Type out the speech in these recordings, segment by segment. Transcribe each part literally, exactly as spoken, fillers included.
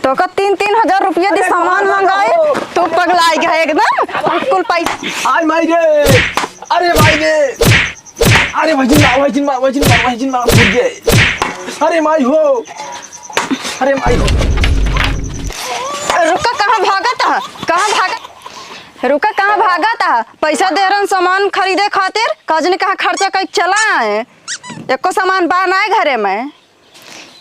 तोका तीन तीन हजार रुपया दी, अरे सामान कहाँ मंगाए, जाता हो? तू पगलाई गए एकदम। कुल पैसा। आय माई रे, अरे माई रे, अरे वजन मार, वजन मार, वजन मार, वजन मार, फूट गए। अरे माई हो, अरे माई हो। रुका, कहाँ भागत ह? कहाँ भागत? रुका, कहाँ भागत ह? पैसा दे रहन सामान खरीदे खातिर, का जनी कहाँ खर्चा कइ चला आए। एको सामान बा नाय घरे में।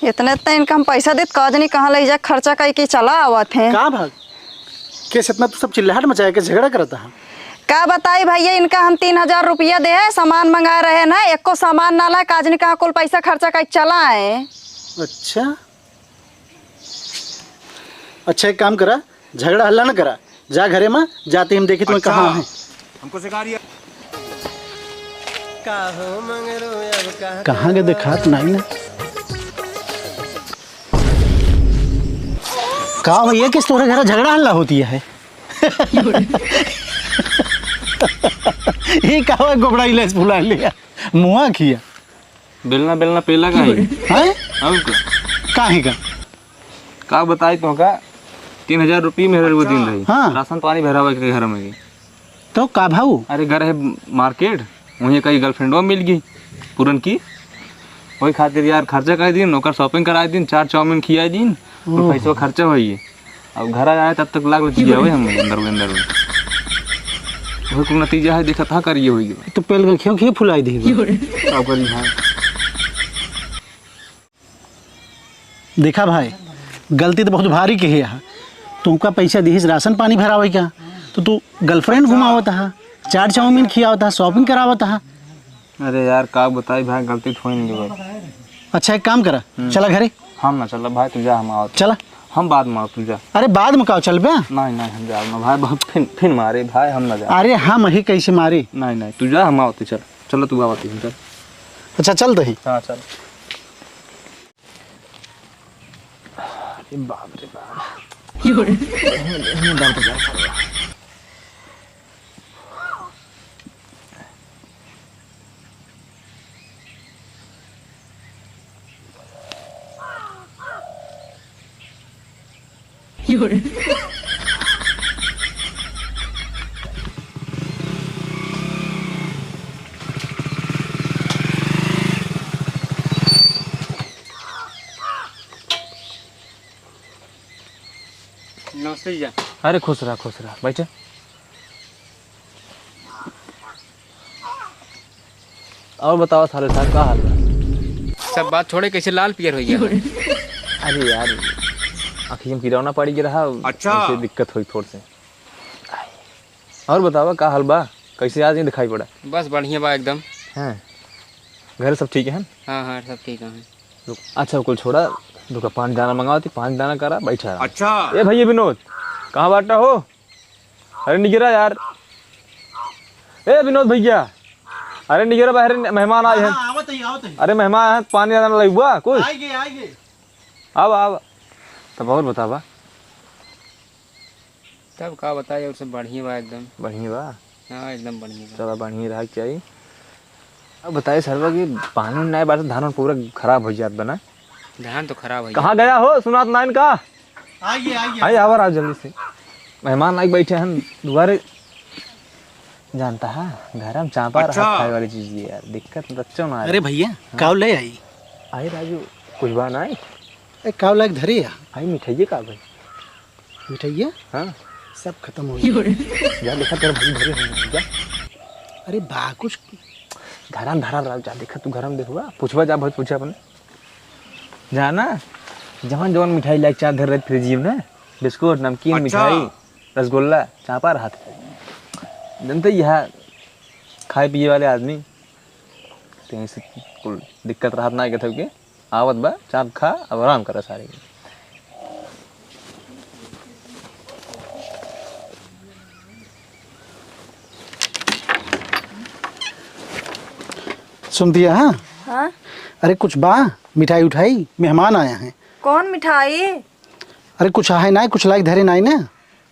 इतने त इनका हम पैसा देत, का जनी कहाँ लइ जा खर्चा कइ के चला आवत हैं। का भाग? केस इतना तू सब चिल्लाहट मचाए के झगड़ा करत ह? का बताई भैया, इनका हम तीन हजार रुपया दे है, सामान मंगा रहे न, एको सामान ना लाए, का जनी कहाँ कुल पैसा खर्चा कइ चला आए। अच्छा, अच्छा, एक काम करा, झगड़ा हल्ला न करा, जा घरे में, जाते हम देखी तुम्हें अच्छा, कहाँ है। हमको सिखा रही है। कहाँ के देखात नहीं ना। का भैया, किस तोरे घर झगड़ा हल्ला होती है? ये का हुआ, गोबड़ा इलाज फुला लिया, मुआ किया। बेलना, बेलना पेला का है? हैं? और का? काहे का? का बताई तोहका, तीन हजार रुपये मेहरारू दिन रही। हाँ। राशन पानी भरावे के घर में की। तो का भाऊ? अरे, घर है मार्केट, वहीं कहीं गर्लफ्रेंडवा मिल गई पुरन की, वही खातिर यार खर्चा कर दिन, ओकर shopping कराए दिन, चाट चाउमीन खियाए दिन, ओह। पैसा खर्चा होइए। अब घर आए तब तक लाग लेती है हम अंदर में, अंदर में। वही कुल नतीजा है, देखा था करिए होइए। तो पेल गल क्यों, क्यों फुलाई दी? का करी भाई? देखा भाई, गलती तो बहुत भारी किहे है। तुमका पैसा दिहिस राशन पानी भरावे का, तो तू गर्लफ्रेंड घुमावत हा, चाट चाउमीन खियावत हा, shopping करावत हा। अरे यार, का बताई भाई, गलती तो होई नहीं भाई। अच्छा, एक काम करा, हम्म। चला घरे। हम ना चला भाई, तू जा, हम आवत। चला। हम बाद में आओ, तू जा। अरे बाद में का चल बे? नहीं, नहीं, हम जाओ ना भाई, बहुत फिन, फिन मारे भाई, हम ना जाओ। अरे हम ही कैसे मारे? नहीं, नहीं, तू जा, हम आवत, चल। चलो तू आवत, चल। अच्छा, चल दही। हाँ, चल। अरे बाप रे बाप। नमस्ते जीजा। अरे खुश रहा, खुश रहा, बैठे। और बताओ साले साहब, का हाल बा? सब बात छोड़े, कैसे लाल पियर हो गया? अरे यार, आँखी में किरौना पड़ गया रहा, अच्छा। ऐसे दिक्कत हुई थोड़ से। और बतावा, का हाल बा? कैसे आज नहीं दिखाई पड़ा? बस बढ़िया बा एकदम। हैं? घर सब ठीक है? हाँ, हाँ, सब ठीक है। रुक, अच्छा, कुल छोड़ा, रुका, पाँच दाना मंगावती, पाँच दाना करा, बैठा रहा। अच्छा। ए भैया विनोद, कहाँ बाटा हो? अरे निकरा यार। ए विनोद भैया, अरे निकरा, बाहर मेहमान आए हैं। हाँ, आवत ही, आवत ही। अरे मेहमान आए हैं, पानी ज्यादा ना लगुआ कुछ। आएंगे, आएंगे। आवा, आवा। तब और बतावा। तब का बताई, और सब बढ़िया बा एकदम। बढ़िया बा? हाँ, एकदम बढ़िया बा। चला, बढ़िया रहा के चाही। अब बताई सरवा कि पानी नाहीं बाटे, धान पूरा खराब हो जात बा ना। धान तो खराब हो कहाँ जात। गया हो, सुनात नाइन का? आइए, आइए। आइए, आवा, आवा जल्दी से। मेहमान आके बैठे हैं दुआरे। जानता है, घर में चापा रहा अच्छा। खाए वाली चीज ये यार, दिक्कत बच्चों ना आए। अरे भैया, हाँ। काव ले आई? आई राजू, कुछ बा ना आई? ए, काव लायक धरे या? आई मिठाइये का भाई? मिठाइया? हाँ। सब खत्म हो गया। जा देखा, तेरा भाई भरे होंगे, जा। अरे बा कुछ। घरम धरल रह, जा देखा, तू घरम देखबा, पूछबा, जा बहुत पूछा अपने। जाना, जवन जवन मिठाई लायक चाह धर रहे फ्रिज में, बिस्कुट, नमकीन, अच्छा। मिठाई, रसगुल्ला, चापा रहत। जनते यहाँ खाए पिए वाले आदमी, तो यहीं से कुल दिक्कत रहत ना, कहते के। आवत बा, चाप खा, अब आराम करा सारे। सुनती है, हाँ? हाँ? अरे कुछ बा, मिठाई उठाई, मेहमान आया है। कौन मिठाई? अरे कुछ आहे ना, कुछ लायक धरे नाई ना।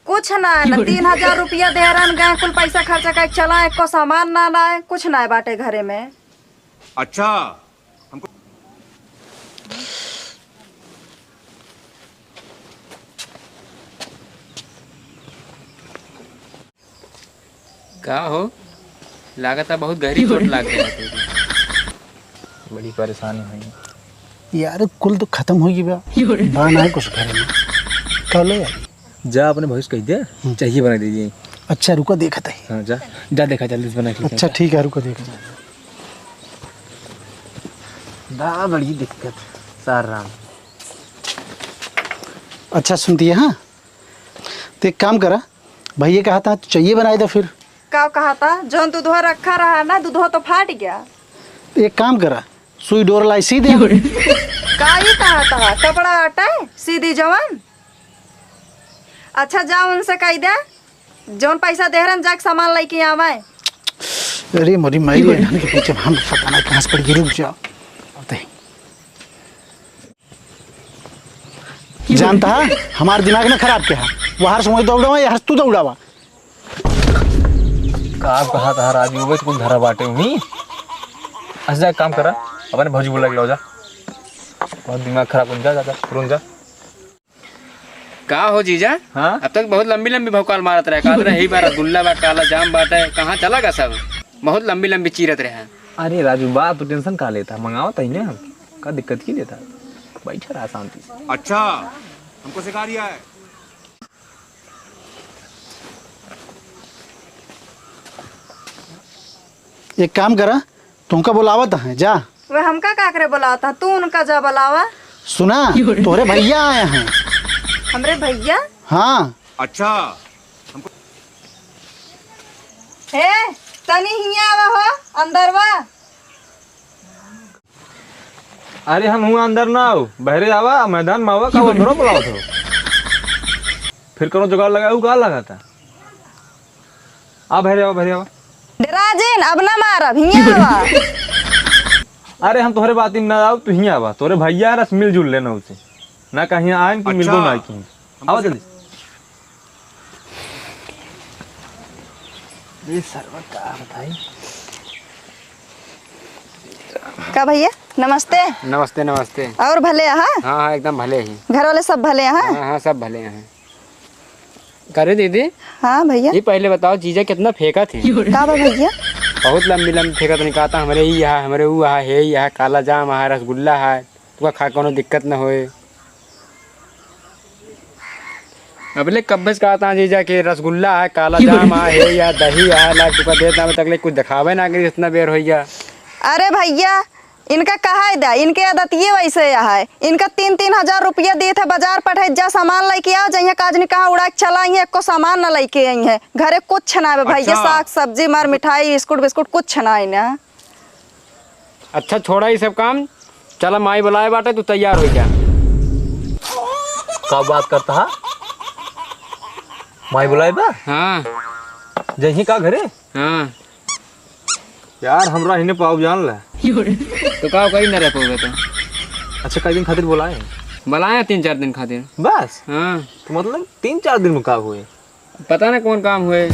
कुछ ना है ना, तीन हजार रुपया दे रहन गए, कुल पैसा खर्चा करके चला, एको सामान ना लाए, कुछ ना है बाटे घरे में। अच्छा, हमको। का हो, लागत है बहुत गहरी चोट लाग गया है तेरी। बड़ी परेशानी हुई। यार, कुल तो खत्म हो गई बा। बा ना कुछ घरे में। का ले आई? जा अपने भैंस कह दे, हम्म। चाहिए बना दीजिए। अच्छा, रुका, देखत है। हाँ, जा, जा देखा जल्दी से बना के। अच्छा, ठीक है, रुका, देखत है। बा बड़ी दिक्कत, सार राम। अच्छा, सुनती है, हाँ? तो एक काम करा, भैया कहा था, चाहिए बनाए दो फिर। का कहा था? जौन दूधवा रखा रहा ना, दूधवा तो फाट गया। एक काम करा, सुई डोर लाई, सी दे। का ही कहा था? कपड़ा आटा है, सी दी जवान। अच्छा, जा उनसे कह दे, जौन पैसा दे रहन, जाके सामान लेके आवे। अरे मोरी माई, ये ढंग के पीछे हम पता नहीं कहाँ से पड़ गई, रुक जाओ। जानता है, हमार दिमाग ना खराब किया है। वहाँ से वहीं दौड़ावा, यहाँ से तू दौड़ावा। का कहा था राजू, वो तो कुल धरा बाटे हुई। अच्छा, जा एक काम करा, अपने भौजी बोला के लाओ जा। बहुत दिमाग खराब हो जा, जा, जा, तुरंत जा। का हो जीजा? हाँ? अब तक बहुत लंबी लंबी भौकाल मारत रहे, कहत रहे, "ही बा रसगुल्ला बा, काला जाम बाटे, कहाँ चला गा सब?" बहुत लंबी लंबी चीरत रहे। अरे राजू बा, तू tension का लेता, मंगावत ही ना हम, का दिक्कत की लेता, बैठा रहा शांति से। अच्छा, हमको सिखा रिया है। एक काम करा, तुमका बुलावत हैं, जा। वे हमका का करे बुलावत हैं? तू उनका जा बुलावा। सुना, तोरे भैया आए हैं। हमरे भैया? हाँ। अच्छा। हे, तनी हियाँ आवा हो, अंदरवा। अरे हम हुआँ अंदर ना आओ, बहरे आवा, मैदान में आवा, का अंदरो बुलावत हो? फिर कौनो जुगाड़ लगाऊ, का लगाता? आ बहरे आवा, बहरे आवा। डरा जिन, अब ना मारब, हियाँ आवा। अरे हम तोहरे बाती में ना आओ, तू हियाँ आवा। तोरे भैया रस मिलजुल लेना उसे। ना कहीं आयन कि मिलबो ना कहीं। आवा जल्दी। ये सरवा का बताई? का भैया, नमस्ते। नमस्ते, नमस्ते। और भले आहा? हाँ, हाँ, एकदम भले ही। घर वाले सब भले आहा? हाँ, हाँ, सब भले हैं। करे दीदी? हाँ भैया। ये पहले बताओ, जीजा कितना फेंका थे? का बा भैया? बहुत लंबी लंबी फेंका थे, कहता, "हमरे ई है, हमरे ऊ है, हे ई है, काला जाम है, रसगुल्ला है।" तुका खा कौनो दिक्कत न होए। अबले कब्बे से कहत हैं जीजा के रसगुल्ला है, काला जाम है, हे या दही है, ला तुका देत ना, तकले कुछ देखावे ना करी, इतना बेर होइगा। अरे भैया, इनका कहा है दा, इनके आदतिये वैसे है। इनका तीन तीन हजार रुपया देत है, बाजार पठाई, जा सामान लइके आओ, जइहे काजनी कहाँ उड़ा के चला अइहे, एको सामान ना लइके अइहे। घरे कुछ ना बे भैया, अच्छा। साग सब्जी मार मिठाई बिस्कुट बिस्कुट कुछ ना है ना। अच्छा, छोड़ा ई सब काम, चला माई बुलाए बाटे, तू तैयार होइ जा। का बात करता है? माई बुलाए बा? हाँ। जइही का घरे? हाँ। यार, हमरा हिने पाव जान ला। तो का करी न रह पावे तो? अच्छा, कई दिन खातिर बुलाए? बुलाए तीन चार दिन खातिर। बस? हाँ। तो मतलब तीन चार दिन में का हुए? पता ना कौन काम हुए,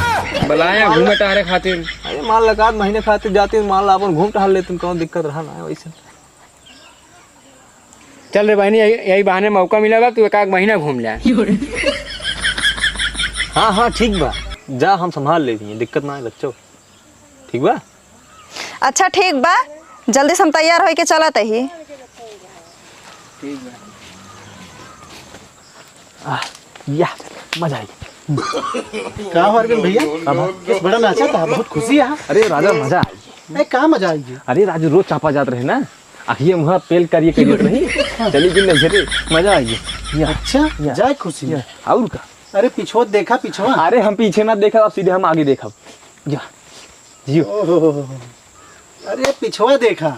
बुलाया घूमे टहरे खातिर। अरे मान ला, आध महीने खातिर जाते, मान ला अपन घूम टहल लेते, कौन दिक्कत रहा ना है वैसे। चल रे बहनी, यही, यही बहाने मौका मिला बा, तू एक आध महीना घूम ले। हाँ, हाँ, ठीक बा, जा हम संभाल लेती हैं, दिक्कत ना है बच्चों। ठीक बा? अच्छा ठीक बा, जल्दी से हम तैयार होइके चलत ही। ठीक बा। आह, या, मजा आई। का हो अरविंद भैया? का बा? केस बड़ा नाचा था, बहुत खुशी है। अरे राजा, मजा आई। ए, का मजा आई? अरे राजू रोज चापा जात रहे ना, अहिए मुहा पेल करिए करिए रही। हाँ। चली गिन नहीं रे, मजा आई। या, अच्छा, या, जाए खुशी में। या, और का? अरे पिछवा देखा, पिछवा। अरे हम पीछे ना देखा, अब सीधे हम आगे देखा। या। जियो। ओहो, अरे पिछवा देखा,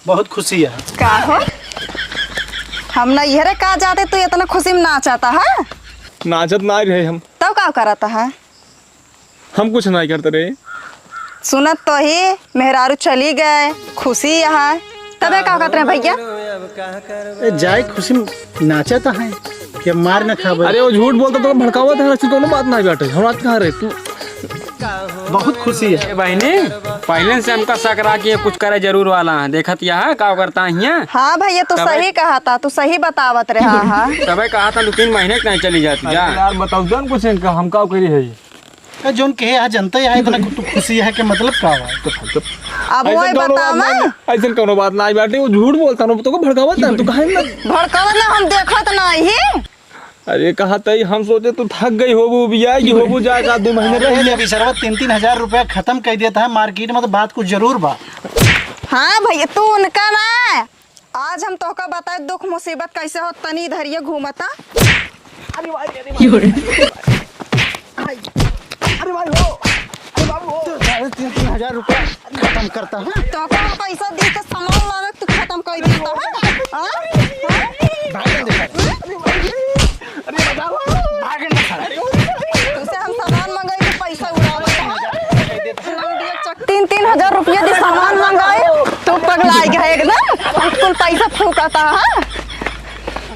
बहुत खुशी है। का हो? हम नैहरे का जाते तू इतना खुशी में नाचता है? नाचत ना रहे हम। तब का करता है? हम कुछ नहीं करते रहे। सुनत तो ही मेहरारू चली गए, खुशी है। तबे का कहत रहे भैया? ए, जाए खुशी में नाचत है कि मार न खावे। अरे वो झूठ बोलता तो भड़कावत है, ऐसी कोनो बात नहीं बाटे। हम आज कहाँ रहे तू? बहुत खुशी है। ए बहिनी, पहिले से हमका शक रहा कि ये कुछ करे जरूर वाला है। देखत यह का करता है हियाँ? हाँ भैया, तू तबे सही कहा था, तू सही बतावत रहा है। तबे कहा था दो तीन महीने के नहीं चली जाती अरे जा। यार, बताओ जन कुछ इनका, हम का करी है ये? का जौन कहे, यहाँ जनता यहाँ इतना तू खुशी है कि मतलब का हुआ? अब ऐसन वही कौनो बात बतावा। नहीं, ऐसन कौनो बात नहीं बाटे, वो झूठ बोलता ना, तो को भड़कावत ना, तू काहे ना? भड़कावत ना, हम देखत नहीं। अरे कहा तई, हम सोचे तू थक गई होबू, बियाई होबू, जाए का दो महीने रह अरे ले। अभी सरवा तीन तीन हजार रुपया खत्म कर देता है मार्केट में, तो बात कुछ जरूर बा। हाँ भैया, तू उनका ना, आज हम तोहका बताए दुख मुसीबत कैसे हो, तनी इधरिये घूमता। अरे भाई, अरे भाई। अरे भाई हो, अरे बाबू हो। साढ़े तीन, तीन हजार रुपया खत्म करता है। तोहका हम पैसा दी के सामान लावे, तू खत्म कर देता है। हाँ? हाँ? भागन दे साला। अरे भाई, अरे बचाओ। भागन दे साला। तुसे हम सामान मंगाई तो पैसा उड़ावे। तीन तीन हजार रुपया दी सामान मंगाई, तू पगला गया एकदम। कुल पैसा फूकता है।